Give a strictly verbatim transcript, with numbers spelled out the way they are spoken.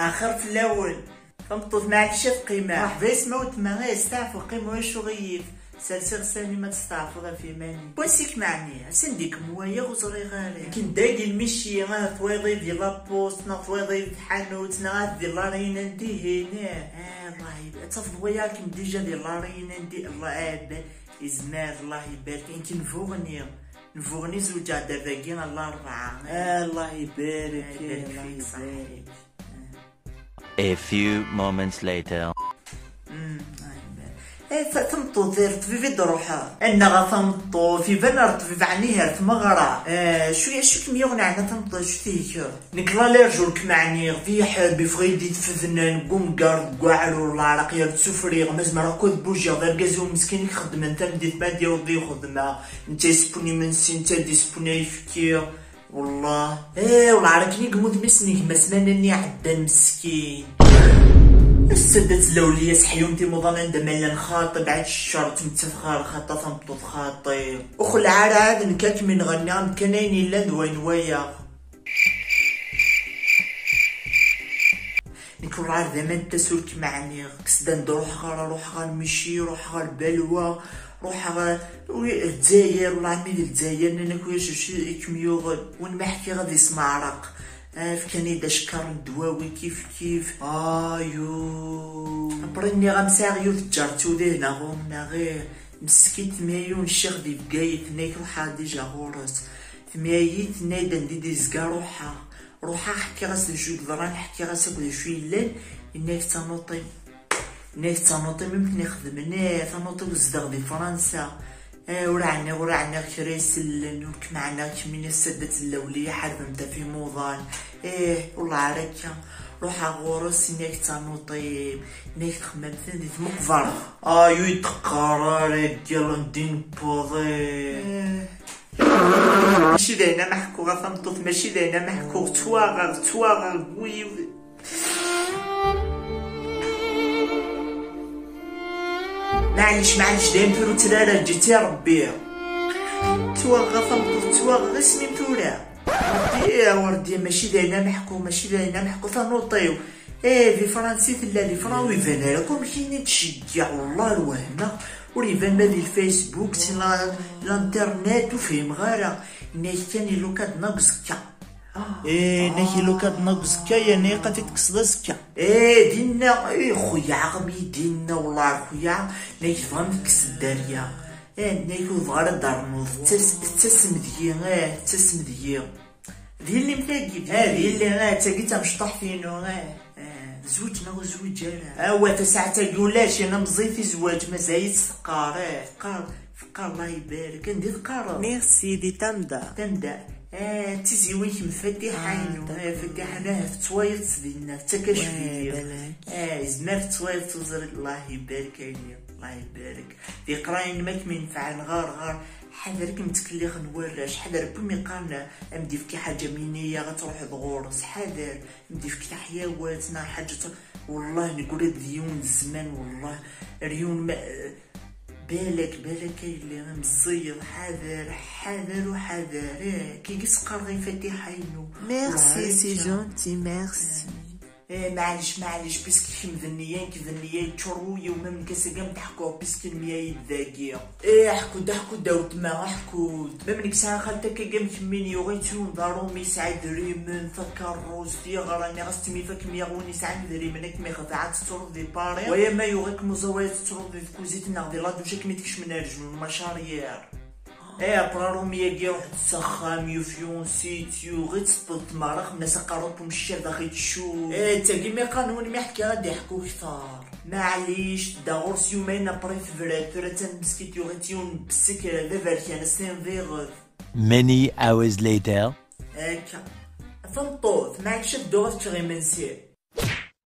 Axir fell-awen. Tameṭṭut, maɛlic ad qqimeɣ. Merḥba yes ma wetma, eh, steɛfu, qqim, ulac uɣilif. Sers iɣsan-im ad testeɛfuḍ ɣef yiman-im. Wasik meɛni, asen-d-ikem waya ur ẓriɣ ara. Akken dagi lmici, ah, twayeḍ di la poste, neɣ twayeḍ di tḥanut, neɣ ahat di la Réunion dihin, eh, eh, Allah yib-, ad tafeḍ waya akken dija di la Réunion di, Allah, eh, be-, izmer, Allah ibarek, akken buɣni, nbuɣni zewǧeɣ-d ar dagi, Allah rebɛa. Eh, Allah ibarek, eh, ibarek Allah fik, ibarek. A few moments later. Mm, ay, eh, ta-, tameṭṭut, ar ṭṭbib i d-ruḥeɣ. Annaɣ a tameṭṭut, iban ar ṭṭbib, ɛni ar tmeɣra. Eh, acu, acu kem-yuɣen ɛni a tameṭṭut, acu tihkeḍ? Nekk la lerjul kem ɛniɣ, d iḥeb, ifɣi-d i tfedna, deg umgar, deg waɛrur, leɛraq, yar ttufriɣ, ma zemreɣ akk ad bujiɣ, d argaz-iw meskin i ixeddmen tameddit, ma d-yaweḍ di xedma, netta yessewwen imensi, netta d-yessewwen ayefki. Wellah. Eh, wellah, ara akken i yemmut mmi-s n gma-s, ma nnan iɛeddan meskin. Ass-a d tlawli-as ḥyun timuḍan anda ma llan xaṭi, bɛid ccer, ttmettat xar xaṭa, tameṭṭut xaṭi. Ur xelleɛ ara ɛad nekk ad kem-inɣenni, am kan ayen yellan d wayen wayeɣ. Nekk wellah ar d aman n tasurk meɛniɣ, kkes-d anda ruḥeɣ ara, ruḥeɣ ar Michi, ruḥeɣ ar Balwa, ruḥeɣ ar, wi, Lezzayer, wellah mi d Lezzayer, nnan-ak ulac acu i kem-yuɣen, win ma ḥkiɣ ad ismeɛreq. Ah, fkan-iyi-d acekkaṛ n ddwawi kif kif. Ayu. Après nniɣ-am sɛiɣ yiwet n tǧaṛt tudayt neɣ ɣur-neɣ, ih, meskint mya yiwen ccix di Bgayet, tenna-k ruḥeɣ dija ɣur-s. Tmya-yi, tenna-yi-d anda i d-izga, ruḥeɣ. Ruḥeɣ ḥkiɣ-as d acu i yeḍran, ḥkiɣ-as akk d acu yellan, yenna-k d tanuṭi. Yenna-k d tanuṭi, mi ten-ixedmen, eh, tanuṭi uzdeɣ di Fransa. Eh, ur ɛniɣ, ur ɛniɣ kra isellen, ur kem-ɛniɣ kemmini, ass-a d tlawli, ḥarbem-t ɣef imuḍan. Eh, wellah ar akka. Ruḥeɣ ɣur-s, yenna-k d tanuṭi, yenna-k txemmem-ten di tmeqbert. Ay, ur yi-d-qqar ara, deg iḍ n din n wuḍi. Eh. Mačči d ayen ameḥku a tameṭṭut, mačči d ayen ameḥku, ttwaɣeɣ, ttwaɣeɣ, wi-, maɛlic, maɛlic, dayen tura ur ttra ara, ǧǧet i Rebbi. Ttwaɣeɣ a tameṭṭut, ttwaɣeɣ, isem-im tura. Rebbi, a Rebbi, mačči d ayen ameḥku, mačči d ayen ameḥku, tanuṭ-iw. Eh, di Fransa i tella, di Fran-, ur iban ara akk amek i yi-d-tceggeɛ, wellah ar wehmeɣ, ur iban la di Facebook, si la-, l'internet, ur fhimeɣ ara. Yenna-k kan iluk ad nag uzekka. Eh, yenna-k iluk ad nag uzekka, yerna ilaq ad t-id-tekkseḍ azekka. Eh, dinna, eh, xuyaɣ mi dinna, wellah ar xuyaɣ, yenna-k tebɣam tekkes dderya. Eh, yenna-k ur bɣa ara d-ternuḍ, tettas-, tettasem deg-i, eh, tettasem deg-i. D yelli-m tagi, eh, d yelli, eh, d tagi d tamecṭuḥt-inu, eh, eh. Zweǧ neɣ ur zwiǧ ara? Awa, tasaɛet-agi ulac, yerna meẓẓiyet i zzwaǧ, mazal-itt teqqar, eh, teqqar, teqqar, Allah ibarek, anda i teqqareḍ? Merci, di Tamda. Tamda. Eh, d tiziwin kemm Fatiḥa-inu, eh, Fatiḥa, nah, tettwayeḍ dinna, tettak-ak-iyi. Eh, izmer tettwayeḍ tuẓri, Allah ibarek, a yelli, Allah ibarek. D iqrayen ma kem-inefɛen, ɣer, ɣer. Ḥader kem ttkellixen warrac, ḥader win mi qqaren am d-ifki ḥaǧa miniya ad truḥeḍ ɣur-s, ḥader, am d-ifki taḥyawat neɣ ḥaǧa t-, wellah neggra-d d yiwen n zzman, wellah, ar yiwen ma, balak, balak a yelli, meẓẓiyeḍ, ḥader, ḥader u ḥader, eh, kigi s-qqareɣ i Fatiḥa-inu. Merci, c'est gentil, merci. Eh, maɛlic, maɛlic, puisque kemm d nniya, nekk d nniya, yeččur wul-iw, ma nekk ass-agi am d-ḥkuɣ, puisque nemyayi-d dagi. Eh, ḥku-d, ḥku-d a weltma, ḥku-d. Ma nekk sɛiɣ xalti akka am kemmi, yuɣ-itt yiwen d aṛumi, yesɛa idrimen, takeṛṛust, yeɣra, nniɣ-as ttemyif akken yaɣ win yesɛan idrimen, akken ixdeɛ ad tettruḍ di Paris. Waya ma yuɣ-ik muẓawa ad tettruḍ di tkuzit neɣ di la douche akken i tkecmen ar jnun, ma charrière. Eh, après aṛumi-agi, ruḥ-d s axxam, yuf yiwen sityu, ɣitt teṭṭeḍ tmeɣra, xemnas aqerru n umcic ar daxel tcud. Eh, d tagi mi qqaren win mi ḥkiɣ ad d-iḥku kter. Maɛlic, tedda ɣur-s yumayen, après tebra-d, tura d tameskint, yuɣ-itt yiwen n bessek, d aberkan, ad s-tiniḍ d iɣed. Many hours later. Akka. A tameṭṭut, maɛlic ad dduɣ ad ččeɣ imensi.